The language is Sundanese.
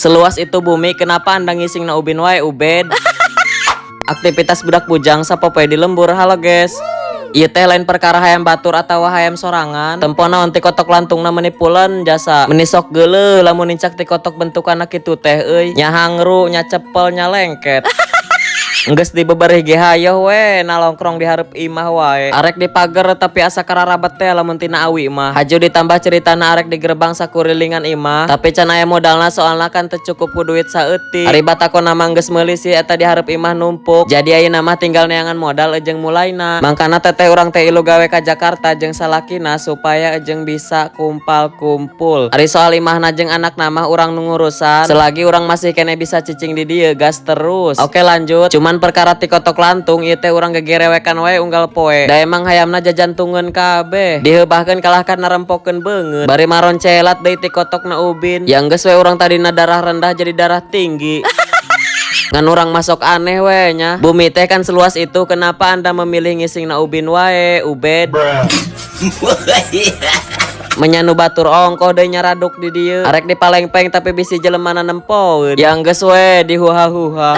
Seluas itu bumi, kenapa Anda ngising na ubin wae, Ubed? Aktivitas budak bujang sapopoe di lembur. Halo, guys. Ieu teh lain perkara hayam batur atau hayam sorangan. Tempo naon tikotok lantungna meni pulen jasa. Meni sok geuleuh lamun nincak tikotok bentukanna kitu teh euy. Nya hangru, nya cepel, nya lengket. Enggeus dibeberih ge hayoh we nalongkrong di hareup imah wae. Arek dipager, tapi asa kararabat teh lamun tina awi mah. Haju ditambah ceritana arek digerebang sakurilingan imah, tapi can aya modalna, soalna kan teu cukup ku duit saeutik. Ari batako mah geus meuli sih, eta di hareup imah numpuk. Jadi ayeuna mah tinggal neangan modal jeung mulaina. Mangkana teteh urang teh ilu gawe ka Jakarta jeung salakina supaya jeung bisa kumpal-kumpul. Ari soal imahna jeung anakna mah urang nu ngurusan. Selagi urang masih keneh bisa cicing di dieu, gas terus. Oke, lanjut. Cuman perkara tikotok lantung ieu teh urang gegerewekan wae unggal poe. Da emang hayamna jajantungeun kabeh. Diheubahkeun kalahkan narempokeun beungeut. Bari maroncelat deui tikotokna ubin. Yang geus we urang tadina darah rendah jadi darah tinggi. Ngan urang masuk aneh we nya. Bumi teh kan seluas itu, kenapa Anda memilih ngising na ubin wae, Ubed? Menya nu batur ongkoh deui nyaraduk di dieu. Arek dipalengpeng, tapi bisi jelemana nempoeun. Yang geus we dihuha-huha.